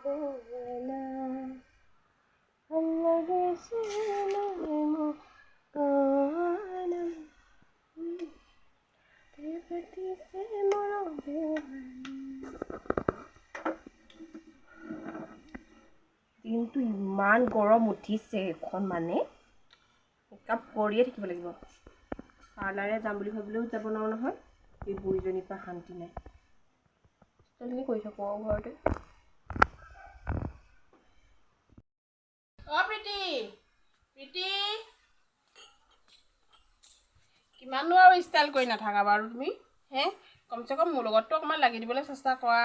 বেহুৱালা, ভাল লাগিছে নাই মোক কোৱানা, পাতিছে মোৰ বেহুৱালা। দিনটো ইমান গৰম উঠিছে এইখন, মানে মেকআপ কৰিয়ে থাকিব লাগিব। পাৰ্লাৰে যাম বুলি ভাবিলেও যাব নোৱাৰোঁ নহয়, এই বুঢ়ীজনীৰ পৰা শান্তি নাই। তেনেকৈ কৰি থাকোঁ আৰু ঘৰতে। অ প্ৰীতি, প্ৰীতি, কিমাননো আৰু ষ্টাইল কৰি নাথাকা বাৰু তুমি হে? কমচে কম মোৰ লগততো অকণমান লাগি দিবলৈ চেষ্টা কৰা।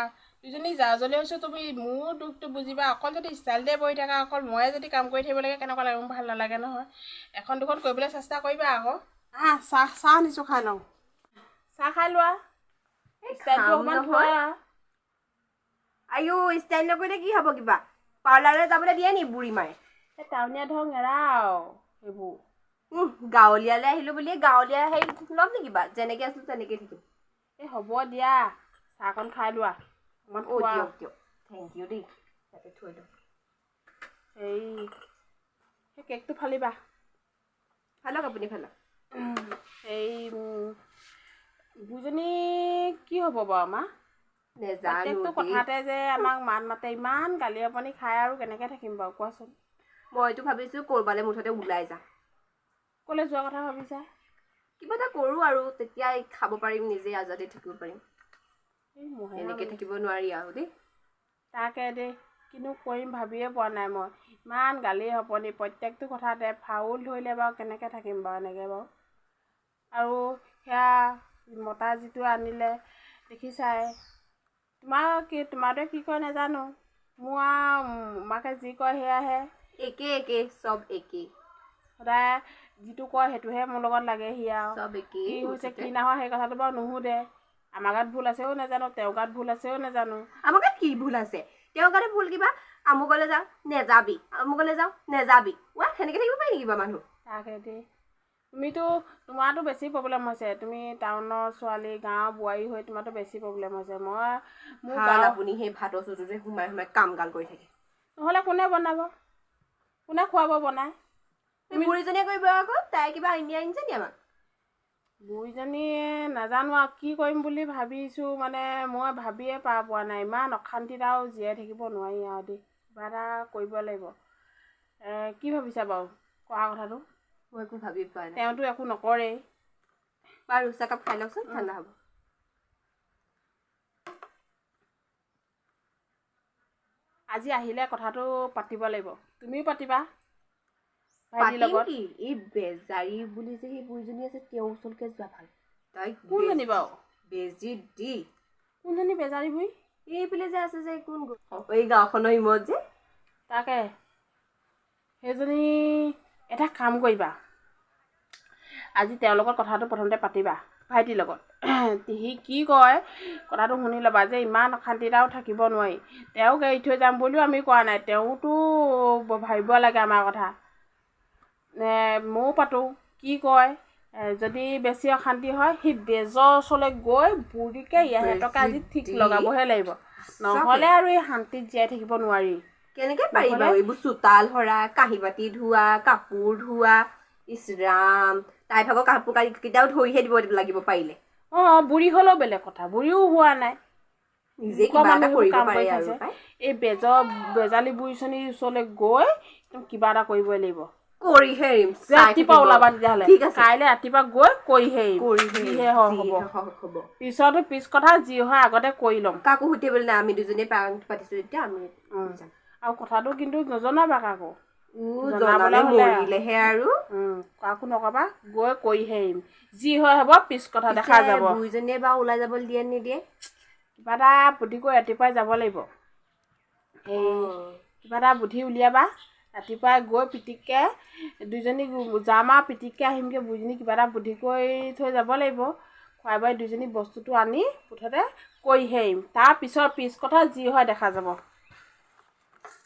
দুজনী জা-জলি হৈছোঁ, তুমি মোৰ দুখটো বুজিবা। অকল যদি ষ্টাইলতে বহি থাকা, অকল ময়ে যদি কাম কৰি থাকিব লাগে, কেনেকুৱা লাগে? মোৰ ভাল নালাগে নহয়। এখন দুখন কৰিবলৈ চেষ্টা কৰিবা আকৌ। আহা, চাহ আনিছোঁ, খাই লওঁ। চাহ খাই লোৱা, ষ্টাইলটো খাম অকণমান নহয়। থোৱা। আইঅ, ষ্টাইল নকৰিলে কি হ'ব? কিবা পাৰ্লাৰলৈ যাবলৈ দিয়ে নি বুঢ়ী মায়ে? এই টাউনীয়া ধং এৰা আৰু সেইবোৰ। গাঁৱলীয়ালৈ আহিলোঁ বুলিয়ে গাঁৱলীয়া হেৰি ল'ম নেকি কিবা? যেনেকৈ আছিলোঁ তেনেকেই থাকিম। এই হ'ব দিয়া, চাহকণ খাই লোৱা অকণমান। অ' খোৱা। দিয়ক দিয়ক, thank U দেই। ইয়াতে থৈ দিওঁ। হেৰি, সেই কেকটো ফালিবা। ফালক, আপুনি ফালক। এই বুঢ়ীজনী কি হ'ব বাৰু আমাৰ? নেজানো প্ৰত্যেকটো দেই। কথাতে যে আমাক মাত মাতে, ইমান গালি অপনি খাই আৰু কেনেকৈ থাকিম বাৰু কোৱাচোন? মইতো ভাবিছোঁ ক'ৰবালৈ মুঠতে ওলাই যাম। ক'লৈ যোৱা কথা ভাবিছা? কিবা এটা কৰোঁ আৰু, তেতিয়া খাব পাৰিম, নিজে আজাদী থাকিব পাৰিম। এই মোহে এনেকৈ থাকিব নোৱাৰি আৰু দেই। তাকে দেই, কিনো কৰিম ভাবিয়ে পোৱা নাই মই। ইমান গালি শপনি প্ৰত্যেকটো কথাতে, ফাউল ধৰিলে বাৰু কেনেকৈ থাকিম বাৰু এনেকৈ বাৰু? আৰু সেয়া মতা যিটো আনিলে দেখিছাই। তোমাৰ কি, তোমাৰটোৱে কি কয় নাজানো, মোৰ আৰু মাকে যি কয় সেয়াহে। একে একে, চব একেই। সদায় যিটো কয় সেইটোহে মোৰ লগত লাগেহি আৰু। চব একেই কি হৈছে মুঠতে। কি নহয় সেই কথাটো বাৰু নুসুধে। আমাৰ গাত ভুল আছেও নাজানো, তেওঁৰ গাত ভুল আছেও নাজানো। আমাৰ গাত কি ভুল আছে? তেওঁৰ গাতে ভুল কিবা। আমুকলৈ যাওঁ, নেযাবি, আমুকলৈ যাওঁ, নেযাবি। ৱা, সেনেকৈ থাকিব পাৰি নেকি বাৰু মানুহ? তাকে দেই। তুমিতো, তোমাৰতো বেছি প্ৰব্লেম হৈছে। তুমি টাউনৰ ছোৱালী, গাঁৱৰ বোৱাৰী হৈ তোমাৰতো বেছি প্ৰব্লেম হৈছে। মই মোৰ ভাল গাঁৱৰ আপুনি সেই ভাতৰ চুটোতে সোমাই সোমাই কাম গাল কৰি থাকে। নহ'লে কোনে বনাব, কোনে খুৱাব বনাই? এই বুঢ়ীজনীয়ে কৰিব আকৌ। তাই কিবা আইডিয়া আনিছে নি আমাক? বুঢ়ীজনীয়ে নাজানো আৰু কি কৰিম বুলি ভাবিছোঁ, মানে মই ভাবিয়ে পাৰ পোৱা নাই। ইমান অশান্তিত আৰু জীয়াই থাকিব নোৱাৰি আৰু দেই। কিবা এটা কৰিব লাগিব। কি ভাবিছা বাৰু কৰা কথাটো? মই একো ভাবি পোৱা নাই। তেওঁতো একো নকৰেই। বাৰু, চাহকাপ খাই লওকচোন, ঠাণ্ডা হ'ব। আজি আহিলে কথাটো পাতিব লাগিব। তুমিও পাতিবা ভাইটিৰ পাতিম লগত। কি? এই বেজাৰী বুলি যে সেই বুঢ়ীজনী আছে, তেওঁৰ ওচৰলৈকে যোৱা ভাল। তাইক কোনজনী বাৰু? বেজি দি কোনজনী বেজাৰী বুঢ়ী? এইফালে যে আছে যে, কোন এই গাঁওখনৰ ইমত যে। তাকে, সেইজনী। এটা কাম কৰিবা, আজি তেওঁৰ লগত কথাটো প্ৰথমতে পাতিবা, ভাইটিৰ লগত। সি কি কয় কথাটো শুনি ল'বা, যে ইমান অশান্তিত আৰু থাকিব নোৱাৰি। তেওঁক এৰি থৈ যাম বুলিও আমি কোৱা নাই, তেওঁতো ভাবিব লাগে আমাৰ কথা। ময়ো পাতোঁ, কি কয়। যদি বেছি অশান্তি হয়, সি বেজৰ ওচৰলৈ গৈ বুঢ়ীকে ইহঁতকে আজি ঠিক লগাবহে লাগিব। নহ'লে আৰু এই শান্তিত জীয়াই থাকিব নোৱাৰি। কেনেকে পাৰি বাৰু? এইবোৰ চোতাল সৰা, কাঁহী বাতি ধোৱা, কাপোৰ ধোৱা, ইছ ৰাম, তাই ভাগৰ কাপোৰ কানি কেইটাও ধৰিহে দিব লাগিব পাৰিলে। অঁ, বুঢ়ী হ'লেও বেলেগ কথা, বুঢ়ীও হোৱা নাই। নিজে কিবা এটা কৰিব কাম পাৰে কৰি আৰু খাইছে। পাই। এই বেজৰ বেজালি বুঢ়ীজনীৰ ওচৰলৈ গৈ একদম কিবা এটা কৰিবই লাগিব। কৰিহে এৰিম, চাই ৰাতিপুৱা থাকিব। ওলাবা তেতিয়াহ'লে। ঠিক আছে। কাইলৈ ৰাতিপুৱা গৈ কৰিহে এৰিম। কৰিহে যিহে এৰিম, হয় হ'ব। যিহে হ'ব। পিছতো পিছ কথা, যি হয় আগতে কৰি ল'ম। কাকো সুধিবলৈ নাই, আমি দুজনীয়ে পাতিছো তেতিয়া আমি যাম। আৰু কথাটো কিন্তু নজনাবা কাকো। জনালে জনাবলৈ হ'লে মৰিলেহে আৰু। কাকো নকবা, গৈ কৰিহে এৰিম। যি হয় হ'ব, পিছ কথা দেখা যাব। বুঢ়ীজনীয়ে বাৰু ওলাই যাবলৈ দিয়ে নিদিয়ে? কিবা এটা বুদ্ধি কৰি ৰাতিপুৱাই যাব লাগিব। এই কিবা এটা বুদ্ধি উলিয়াবা, ৰাতিপুৱাই গৈ পিটিককৈ দুইজনী যাম আৰু পিটিককৈ আহিমগৈ। বুঢ়ীজনী কিবা এটা বুদ্ধি কৰি থৈ যাব লাগিব। খুৱাই বোৱাই দুইজনী বস্তুটো আনি মুঠতে কৰিহে এৰিম। তাৰপিছত পিছ কথা যি হয় দেখা যাব।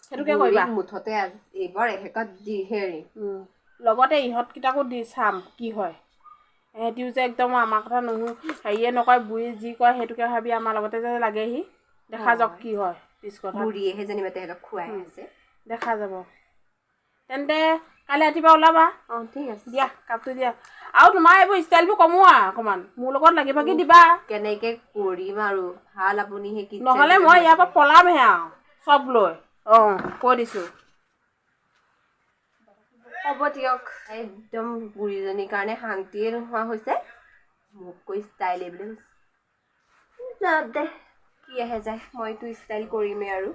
সেইটোকে কৰিবা। বুঢ়ীক মুঠতে এইবাৰ এহেকত দিহে এৰিম। লগতে ইহঁতকেইটাকো দি চাম কি হয়। ইহঁতিও যে একদম আমাৰ কথা নুশু, হেৰিয়ে নকয়, বুঢ়ী যি কয় সেইটোকে ভাবি আমাৰ লগতে যে লাগেহি। দেখা যাওক কি হয়। পিছ কথা বুঢ়ীয়েহে যেনিবা তেহেঁতক খুৱাই আছে। দেখা যাব। তেন্তে কাইলৈ ৰাতিপুৱা ওলাবা। অঁ, ঠিক আছে। দিয়া, কাপটো দিয়া। আৰু তোমাৰ এইবোৰ ষ্টাইলবোৰ কমোৱা অকণমান, মোৰ লগত লাগি ভাগি দিবা। কেনেকে কৰিম আৰু ভাল আপুনি সেই kitchen নহ'লে মই ইয়াৰ পৰা পলামহে আৰু চব লৈ। অঁ, কৈ দিছোঁ। হ'ব দিয়ক। একদম বুঢ়ীজনীৰ কাৰণে শান্তিয়ে নোহোৱা হৈছে। মোক কৈ ষ্টাইল এই বুলি কৈছে। দে, কি আহে যায়, মইতো ষ্টাইল কৰিমেই আৰু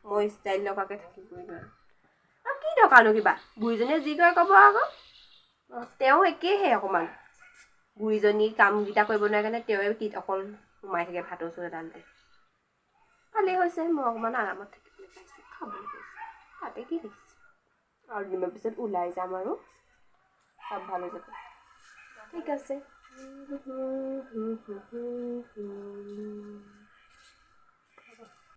মই ষ্টাইল নকৰাকৈ থাকিবই নোৱাৰোঁ। আৰু কি দৰকাৰনো কিবা, বুঢ়ীজনীয়ে যি কয় ক'ব আকৌ। তেওঁ একেহে অকণমান, বুঢ়ীজনী কামকেইটা কৰিব নোৱাৰে কাৰণে তেওঁৱে কি অকল সোমাই থাকে ভাতৰ চোৰ এডালতে। ভালেই হৈছে, মই অকণমান আৰামত থাকিবলৈ পাইছোঁ, খাবলৈ পাইছোঁ, তাতে কি দেখিছোঁ। আৰু দুদিনমান পিছত ওলাই যাম আৰু চব ভাল হৈ যাব। ঠিক আছে।